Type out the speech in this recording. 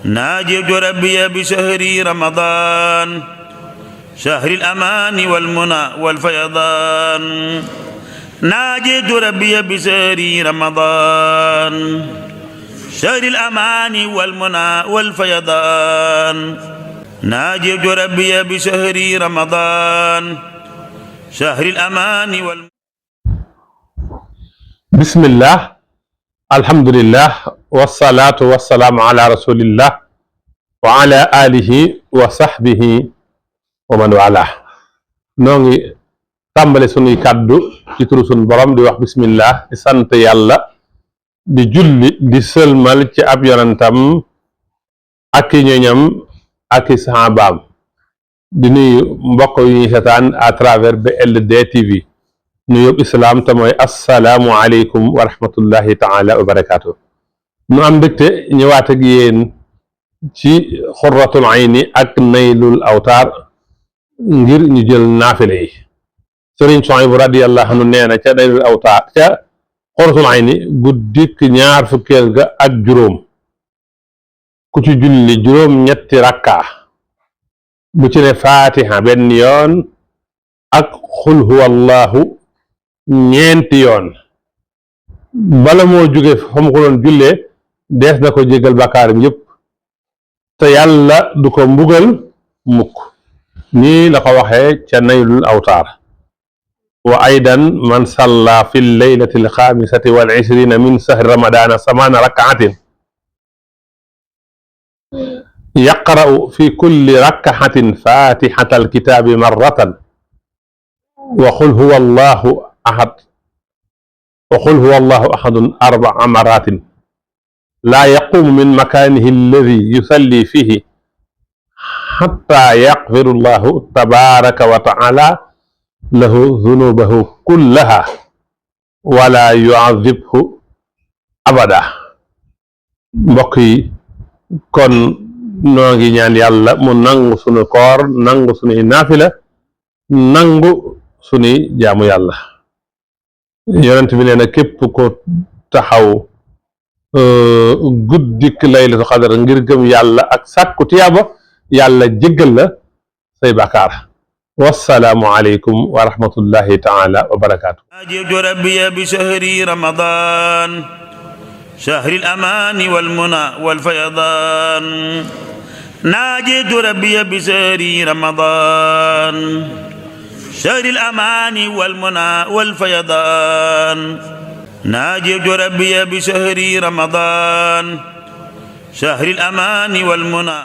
ناجيت ربي بشهر رمضان شهر الأمان والمنى والفيضان ناجيت ربي بشهر رمضان شهر الأمان والمنى والفيضان ناجيت ربي بشهر رمضان شهر الأمان بسم الله الحمد لله والصلاة والسلام على رسول الله وعلى آله وصحبه ومن والاه نونغي تامبالي سوني كادو ci turu sun borom di wax bismillah di sant yàlla di julli di sëlmal ci ab yonentam ak i ñoñam ak i sahabaam di nuyu mbokk yu ñuy seetaan à travers BLD TV nuyu islam te mooy assalaamu aleykum wa rahmatullahi taala wa barakaatu nu am mbégte ñëwaat ak yéen ci xurratul ayni ak naylul awtaar ngir ñu jël naafile yi sëriñ Suhaybu radiyallahu anhu nee na ca naylul awtaar ca xurratul ayni guddik ñaar fukkeel ga ak juróom ku ci julli juróom ñetti rakka bu ci ne fatiha benn yoon ak xul huwa allahu ñeenti yoon bala moo jóge fa mu ko doon jullee dees na ko jégal bàkkaaram yëpp te yàlla du ko mbugal mukk nii la ko waxee ca naylul awtaar wa aydan man salla fi lleylati alxaamisati wal ishrina min sahri ramadana samana rakaatin yaqra'u fi kulli rakahatin fatihata alkitabi marratan wa qul huwa allahu ahad وقل هو الله أحد 4 مرات لا يقوم من مكانه الذي يصلي فيه حتى يغفر الله تبارك وتعالى له ذنوبه كلها ولا يعذبه أبدا mbokk yi kon noo ngi ñaan yàlla mu nangu sunu koor nangu sunuy naafila nangu sunuy jaamu yàlla yonent bi nee na képp ko taxaw guddik laylatu xadar ngir gëm yàlla ak sàkku tiyaaba yàlla jéggal la say bàkkaar wassalaamu aleykum wa rahmatullahi taala wa barakaatu ناجيت ربي بشهر رمضان شهر الأمان والمنى والفيضان ناجيت ربي بشهر رمضان شهر الأمان والمنى والفيضان ناجيت ربي بشهر رمضان شهر الأمان والمنى